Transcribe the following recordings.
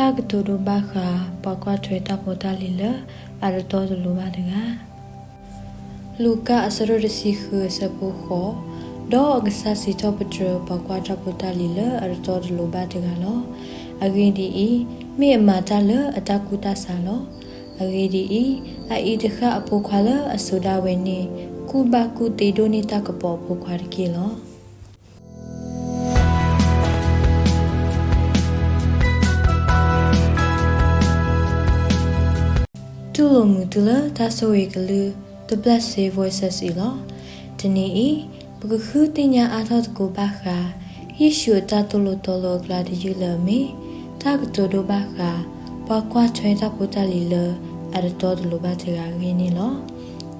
တၢ်ကတိၤဒိဘၣ်ဃး ပှၤကွၢ်ထွဲတၢ်ဖိတၢ်လံၤလၢအတတီတလိၤဘၣ်တဂၤ. လူၤကၣ်အဆၢဒိၣ်တဆံဃုအဆၢဖိဃိး, ဒီးအကစၢ်စံးထီၣ်ပတြၢၤ ပှၤကွၢ်တၢ်ဖိတၢ်လံၤလၢအတတီတလိၤဘၣ်တဂၤလီၤ. အဂ့ၢ်ဒ်အံၤ, မ့ၢ်အမၤတၢ်လၢအတၢ်ကူၣ်တၢ်ဆးလီၤ. အဂ့ၢ်ဒ်အံၤ, အအံၤတဃၣ်အဖိခွါလၢအစိာ်ဒၣ်ဝဲန့ၣ် ကူၣ်ဘၣ်ကူၣ်သ့ဒိၣ်န့ၢ်တၢ်ကပီၤအဖိခွါတက့ၢ်လီၤ. တူၢ်လိာ်မုာ်သုလၢတၢ်ဆိၣ်ဂ့ၤကလုၢ် The Blessed Voices အံၤလီၤ. တနံၤအံၤ, ပကဃုသ့ၣ်ညါအါထီၣ်သကိးဘၣ်ဃး ယ့ၣ်ၡူးအတၢ်သိၣ်လိသီလိအကျါတယုၢ်လၢအမ့ၢ် တၢ်ကတိၤဒိဘၣ်ဃး ပှၤကွၢ်ထွဲတၢ်ဖိတၢ်လံၤလၢအတတီတလိၤဘၣ်တဂၤအဂ့ၢ်န့ၣ်လီၤ.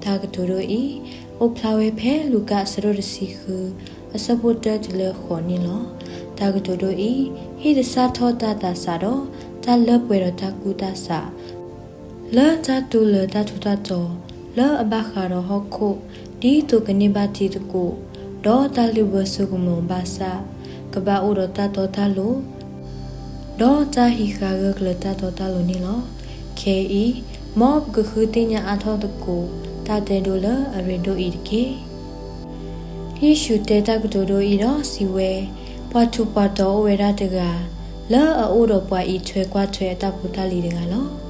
တၢ်ကတိၤဒိအံၤ အိၣ်ဖျါဝဲဖဲလူၤကၣ်အဆၢဒိၣ်တဆံဃု အဆၢဖိတၢတုၤလၢဃိးန့ၣ်လီၤ. တၢ်ကတိၤဒိအံၤ ဟ့ၣ်သဆၣ်ထီၣ်တၢ်သးစၢ်ဒီး တၢ်လၢပှဲၤဒီးတၢ်ကူၣ်တၢ်ဆး လၢတၢ်တူၢ်လၢတၢ်ထူးတၢ်တီၤ လၢအဘၣ်ဃးဒီးဟီၣ်ခိၣ် ဒ်သိးကန့ၢ်ဘၣ်တံၤသကိး ဒီးတၢ်လုၢ်ဘၢစိကမီၤဘၣ်ဆၣ် ကဘၣ်အိၣ်ဒီးတၢ်တီတၢ်လိၤ ဒီးတၢ်ဟံးဃာ်ဂၢၢ်ကျၢၤတၢ်တီတၢ်လိၤန့ၣ်လီၤ. ခဲအံၤ, မ်ပကဃုသ့ၣ်ညါအါထီၣ်သကိး တၢ်တဲဒိလၢအရ့ဒိၣ်အံၤတက့ၢ်. ယ့ၣ်ၡူးတဲတၢ်ကတိၤဒိအံၤဒီးစံးဝဲ, ပှၤထူးပှၤတီၤအိၣ်ဝဲဒၣ်တဂၤ လၢအအိၣ်ဒီးပှၤအံးထွဲကွၢ်ထွဲအတၢ်ဖိတၢ်လံၤတဂၤလီၤ.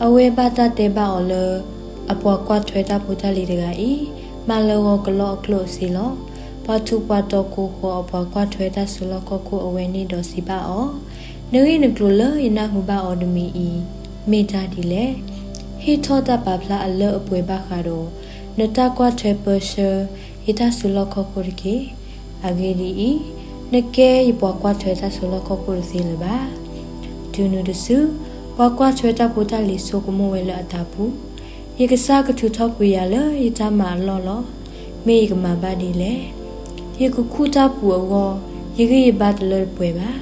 အဝဲဘၣ်တၢ်တဲဘၣ်အီၤလၢ အပှၤကွၢ်ထွဲတၢ်ဖိတၢ်လံၤတဂၤအံၤ မၤလၢဂီၤကလီအကျိၣ်အစ့လီၤ. ပှၤထူးပှၤတီၤကိးဃီၤအပှၤကွၢ်ထွဲတၢ်စုလီၢ်ခီၣ်ခိၣ်အဝဲန့ၣ်ဒီးစံးဘၣ်အီၤ, နဂ့ၢ်နကျိၤလၢယနၢ်ဟူဘၣ်အီၤတမံၤအံၤ မ့ၢ်တၢ်ဒ်လဲၣ်. ဟ့ၣ်ထီၣ်တၢ်ပာ်ဖျါအလၢအပှဲၤဘၣ်ဃးဒီး နတၢ်ကွၢ်ထွဲပၢဆှၢ ယတၢ်စုလီၢ်ခီၣ်ခိၣ်တက့ၢ်. အဂ့ၢ်ဒ်အံၤ, နကဲယပှၤကွၢ်ထွဲတၢ်စုလီၢ်ခီၣ်ခိၣ်တသ့လၢၤဘၣ်. တုၤနုၤတစု, ပှၤကွၢ်ထွဲတၢ်ဖိတၢ်လံၤဆိကမိၣ်ဝဲလၢအသးပူၤ, ယကစၢ်ကထုးထီၣ်ကွံာ်ယၤလၢယတၢ်မၤအလီၢ်လီၤ. မ့ၢ်ယကမၤဘၣ်ဒ်လဲၣ်. ယကခူၣ်တၢ်ပူၤအဂီၢ်, ယဂံၢ်ယဘါတလၢတပှဲၤဘၣ်,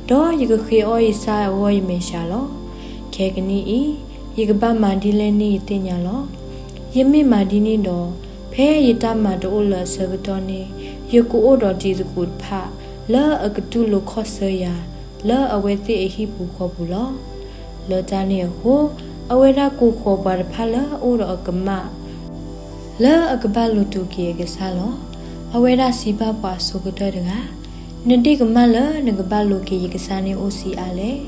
ဒီးယကဃ့အီၣ်ယဆၣ်အဂီၢ်ယမဲာ်ဆှးလီၤ. ခဲကနံၣ်အံၤ, ယကဘၣ်မၤဒ်လဲၣ်န့ၣ်ယသ့ၣ်ညါလီၤ. ယမ့ၢ်မၤဒ်န့ၣ်ဒီး, ဖဲယတၢ်မၤတအိၣ်လၢၤအဆၢကတီၢ်န့ၣ်, ယကအိၣ်ဒီးတံၤသကိးတဖၣ် လၢအကတူၢ်လိာ်ခီၣ်ဆၢယၤ လၢအဝဲသ့ၣ်အဟံၣ်ပူၤဃီပူၤလီၤ. လၢတၢ်န့ၣ်အဃိ, အဝဲဒၣ်ကိးဃီၤပှၤတဖၣ်လၢအအိၣ်ဒီးအကမၣ် လၢအကဘၣ်လိာ်တူာ်က့ၤအကစၢ်လီၤ. အဝဲဒၣ်စံးဘၣ်ပှၤအဆိကတၢၢ်တဂၤ, နဒ့ၣ်ကမၣ်လၢနကဘၣ်လိာ်က့ၤယကစၢ်န့ၣ်အိၣ်ဆံးအါလဲၣ်.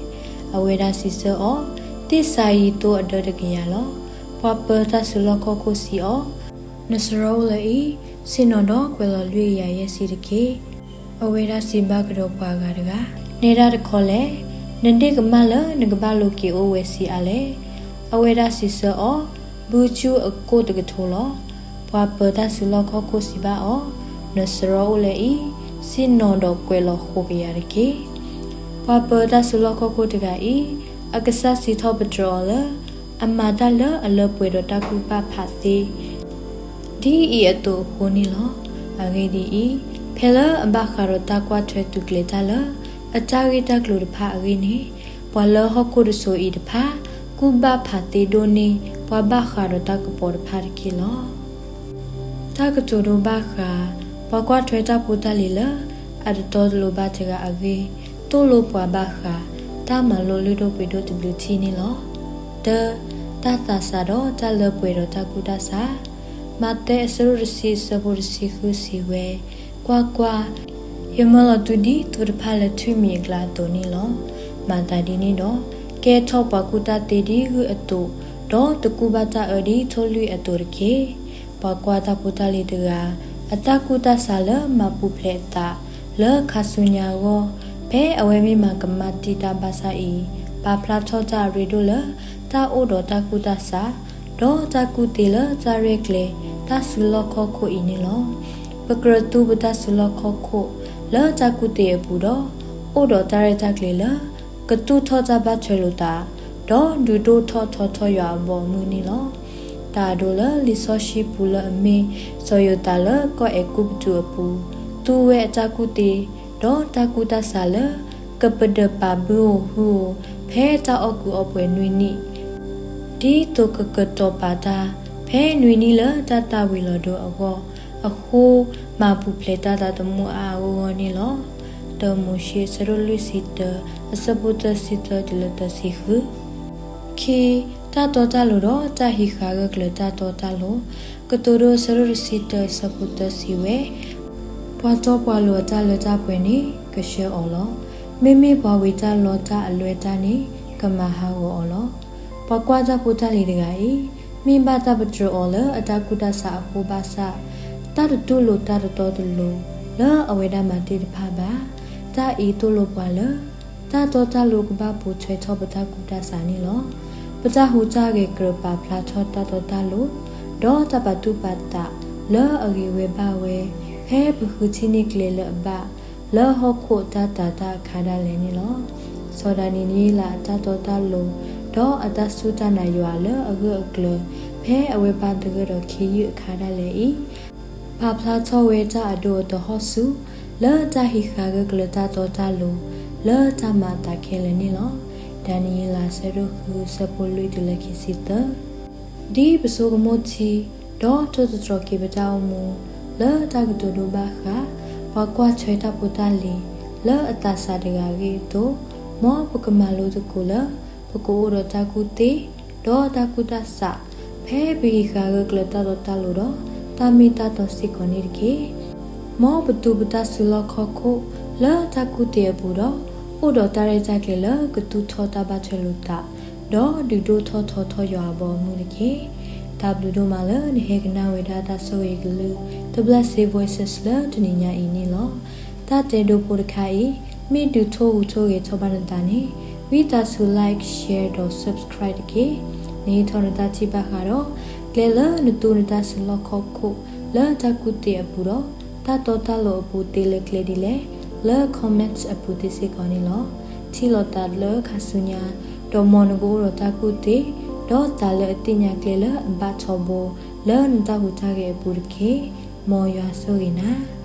အဝဲဒၣ်စံးဆၢအီၤ, သ့ၣ်စၤယံၤသိအဒၢတကယၤလီၤ. ပှၤပၢၤတၢ်စုလီၢ်ခီၣ်ခိၣ်စံးအီၤ, နစရီအိၣ်လၢၤအံၤ, ဆ့ၣ်နီၤဒီးကွဲးလီၤလွံၢ်ကယၤယဲၢ်ဆံတက့ၢ်. အဝဲဒၣ်စံးဘၣ်ကဒီးပှၤအဂၤတဂၤ, နဲဒၣ်တခီလဲၣ်. နဒ့ၣ်ကမၣ်လၢနကဘၣ်လိာ်က့ၤအိၣ်ဝဲဆံးအါလဲၣ်. အဝဲဒၣ်စံးဆၢအီၤ, ဘုကၠူအကိၣ်တကထိလီၤ. ပှၤပၢၤတၢ်စုလီၢ်ခီၣ်ခိၣ်စံးဘၣ်အီၤ, နစရီအိၣ်လၢၤအံၤ, ဆ့ၣ်နီၤဒီးကွဲးလီၤဃိးကယၤတက့ၢ်. ပှၤပၢၤတၢ်စုလီၢ်ခီၣ်ခိၣ်တဂၤအံၤ, အကစၢ်စံးထီၣ်ပတြၢၤအီၤလၢ အမၤတၢ်လၢအလၢပှဲၤဒီးတၢ်ကူၣ်ဘၣ်ဖးသ့ ဒ်အံၤအသိးအဃိန့ၣ်လီၤ. အဂ့ၢ်ဒ်အံၤ, ဖဲလၢအဘၣ်ဃးဒီးတၢ်ကွၢ်ထွဲသုးကျဲၤတၢ်လၢ အတၢ်ဂ့ၢ်တၢ်ကျိၤတဖၣ်အဂ့ၢ်န့ၣ်, ပှၤလၢဟီၣ်ခိၣ်တစိၤအံၤတဖၣ် ကူၣ်ဘၣ်ဖးသ့ဒိၣ်န့ၢ် ပှၤဘၣ်ဃးဒီးတၢ်ကပီၤတဖၣ်တက့ၢ်လီၤ. တၢ်ကတိၤဒိဘၣ်ဃး ပှၤကွၢ်ထွဲတၢ်ဖိတၢ်လံၤလၢ အတတီတလိၤဘၣ်တဂၤအဂ့ၢ် သိၣ်လိပှၤဘၣ်ဃး တၢ်မၤလိလၢဒိၣ်ပှ့ၤဒိၣ်တဘျုးထံၣ်န့ၣ်လီၤ. တၢ, တၢ်သးစၢ်ဒီးတၢ်လၢပှဲၤဒီးတၢ်ကူၣ်တၢ်ဆး, မးသဲအဆၢဒိၣ်တဆံအဆၢဖိတဆံဃုစံးဝဲ, ကွၢ်ကွၢ်, ယမၢလီၤသုဒ်သိတဖၣ်လၢထွံၣ်မံၤအကျါအသိးန့ၣ်လီၤ. မၤသးဒ်န့ၣ်ဒီး, ကဲထီၣ်ပှၤကူၣ်တၢ်သ့ဒ်ဂုၢ်အသိး, ဒီးတကူၣ်ဘၣ်တၢ်အၢဒ်ထိၣ်လွံၢ်အသိးတက့ၢ်. ပှၤကွၢ်တၢ်ဖိတၢ်လံၤတဂၤ အတၢ်ကူၣ်တၢ်ဆးလၢမၤပူၤဖျဲးအသးလၢခါဆူညါအဂီၢ်, ဖဲအဝဲမ့ၢ်မၤကမၣ်တံၢ်တၢ်ဘၣ်ဆၣ်အံၤ, ပာ်ဖျါထီၣ်တၢ်အရ့ဒိၣ်လၢ တၢ်အိၣ်ဒီးတၢ်ကူၣ်တၢ်ဆး, ဒီးတၢ်ကူၣ်သ့လၢတၢ်ရဲၣ်ကျဲၤ တၢ်စုလီၢ်ခီၣ်ခိၣ်အံၤန့ၣ်လီၤ. ပကြၢးသူပတၢ်စုလီၢ်ခီၣ်ခိၣ် လၢတၢ်ကူၣ်သ့အပူၤဒီး, အိၣ်ဒီးတၢ်ရဲၣ်တၢ်ကျဲၤလၢ ကသူၣ်ထီၣ်တၢ်ဘၣ်ထွဲလိာ်သး, ဒီးဒုးဒိၣ်ထီၣ်ထီထီၣ်ယွၤအဘီအမုၢ်န့ၣ်လီၤ. တၢ်အဒိလၢလံာ်စီဆှံပူၤလၢအမ့ၢ် စီၤယိၤသးလၢကီၢ်အဲၤကူပတူးအပူၤ, သူဝဲအတၢ်ကူၣ်သ့, ဒီးတၢ်ကူၣ်တၢ်ဆးလၢ ကပဒၢးပာ်ဘုဧိၤဟုဧိၤ ဖဲတၢ်အီၣ်ကုးအီပှဲၤနွံနံၣ် ဒ်သိးကကတီၤပာ်တၢ် ဖဲနွံနံၣ်လၢတၢ်သၣ်ဝံၤလီၤဒိအဂီၢ်, အဃိမၤပူၤဖျဲးတၢ်သးသမူအါအါဂီၢ်ဂီၢ်န့ၣ်လီၤ. တၢမိၤၡ့ အဆၢဒိၣ်လွံၢ်ဆံတၢ အဆၢဖိသၢဆံသၢတုၤလၢသၢဆံဃု. ခံ, တၢ်တီတၢ်လိၤဒီးတၢ်ဟံးဃာ်ဂၢၢ်ကျၢၤတၢ်တီတၢ်လိၤ, ကတိၤဒိ အဆၢဒိၣ်တဆံတၢ အဆၢဖိသၢဆံဝဲ, ပှၤတီပှၤလိၤအတၢ်လၢတၢ်ပှဲၤန့ၣ် ကဆှၢအီၤလီၤ. မ့မ့ၢ်ပှၤဝံၤတၢ်လီတၢ်အလွဲတၢ်န့ၣ် ကမၤဟးဂီၤအီၤလီၤ. ပှၤကွၢ်တၢ်ဖိတၢ်လံၤတဂၤအံၤ မ့ၢ်ဘၣ်တၢ်ပတြၢၤအီၤလၢအတၢ်ကူၣ်တၢ်ဆးအဃိဘၣ်ဆၣ်, တၢ်တတူၢ်လိာ်တၢ်တတီတလိၤ လၢအဝဲဒၣ်မၤတ့ၢ်တဖၣ်ဘၣ်. တၢ်အံၤသိၣ်လိပှၤလၢ တၢ်တီတၢ်လိၤကဘၣ်ပိာ်ထွဲထီၣ်ပတၢ်ကူၣ်တၢ်ဆးန့ၣ်လီၤ. ပတၢ်ဟူးတၢ်ဂဲၤကြၢးပာ်ဖျါထီၣ်တၢ်တီတၢ်လိၤ, ဒီးတၢ်ပာ်သူၣ်ပာ်သးလၢအဂ့ၤဝဲဘၣ်ဝဲ, ဖဲပဃုထံၣ်န့ၢ်ကျဲလၢအဘၣ် လၢဟီၣ်ခိၣ်အတၢ်တာ်တၢ်အခါဒၣ်လဲာ်န့ၣ်လီၤ. စီၤဒၤနံးယ့လးအတၢ်တီတၢ်လိၤ ဒီးအတၢ်စူၢ်တၢ်နာ်ယွၤလၢအဂၢၢ်အကျၢၤ ဖဲအဝဲဘၣ်သဂၢၢ်ဒီးခ့ယုၢ်အခါဒၣ်လဲာ်အံၤ, ပာ်ဖျါထီၣ်ဝဲတၢ်အဒိအသဟီၣ်ဆူၣ် လၢတၢ်ဟံးဃာ်ဂၢၢ်ကျၢၤတၢ်တီတၢ်လိၤ လၢတၢ်မၤအသးခဲလၢာ်န့ၣ်လီၤ. ဒၤနံးယ့လး အဆၢဒိၣ်ဃု အဆၢဖိလွံၢ်တုၤလၢခံဆံသၢ. ဒ်ပဆိကမိၣ်ထံ ဒီးထိၣ်သတြီၤက့ၤပတၢ်အိၣ်မူ လၢတၢ်ကတိၤဒိဘၣ်ဃး ပှၤကွၢ်ထွဲတၢ်ဖိတၢ်လံၤ လၢအသးစၢ်တဂၤအဂ့ၢ်အသိး, မ်ပကမၤလိသကိးလၢ ပကအိၣ်ဒီးတၢ်ကူၣ်သ့ ဒီးတၢ်ကူၣ်တၢ်ဆး ဖဲပဟံးဃာ်ဂၢၢ်ကျၢၤတၢ်တီတၢ်လိၤဒီး တၢ်မ့ၢ်တၢ်တီစ့ၢ်ကီးန့ၣ်တက့ၢ်. မ်ပသူပတၢ်စုလီၢ်ခီၣ်ခိၣ် လၢတၢ်ကူၣ်သ့အပူၤဒီး အိၣ်ဒီးတၢ်ရဲၣ်တၢ်ကျဲၤလၢကသူၣ်ထီၣ်တၢ်ဘၣ်ထွဲလိာ်သး ဒီးဒုးဒိၣ်ထီၣ်ထီထီၣ်ယွၤအဘီအမုၢ်တက့ၢ်. တၢ်ဘျုးဒိၣ်မးလၢနဟဲကနၣ်ဝဲဒၣ်တၢ်ဆိၣ်ဂ့ၤအကလုၢ် The Blessed Voices လၢတနံၤညါအံၤန့ၣ်လီၤ. တၢ်တဲဒိဖိတခါအံၤ မ့ၢ်ဒုးထိၣ်ဟူးထိၣ်ဂဲၤထီၣ်ဘၣ်နသးန့ၣ် ဝံသးစူၤ like, share ဒီး subscribe တက့ၢ်. နဟ့ၣ်ထီၣ်နတၢ်ထံၣ်ဘၣ်ဃးဒီး ကျဲလၢနသူနတၢ်စုလီၢ်ခီၣ်ခိၣ် လၢတၢ်ကူၣ်သ့အပူၤဒီး တၢ်တီတၢ်လိၤအပူၤသ့လၢကျဲဒ်လဲၣ် လၢ comment အပူၤသ့စ့ၢ်ကီးန့ၣ်လီၤ. ထံၣ်လိာ်သးလၢခါဆူညါ ဒီးမ်နကအိၣ်ဒီးတၢ်ကူၣ်သ့ ဒီးသးလၢအသ့ၣ်ညါကျဲလၢအဘၣ်ထီဘိ လၢနတၢ်ဟူးတၢ်ဂဲၤအပူၤတက့ၢ်. မ်ယွၤဆိၣ်ဂ့ၤနၤ.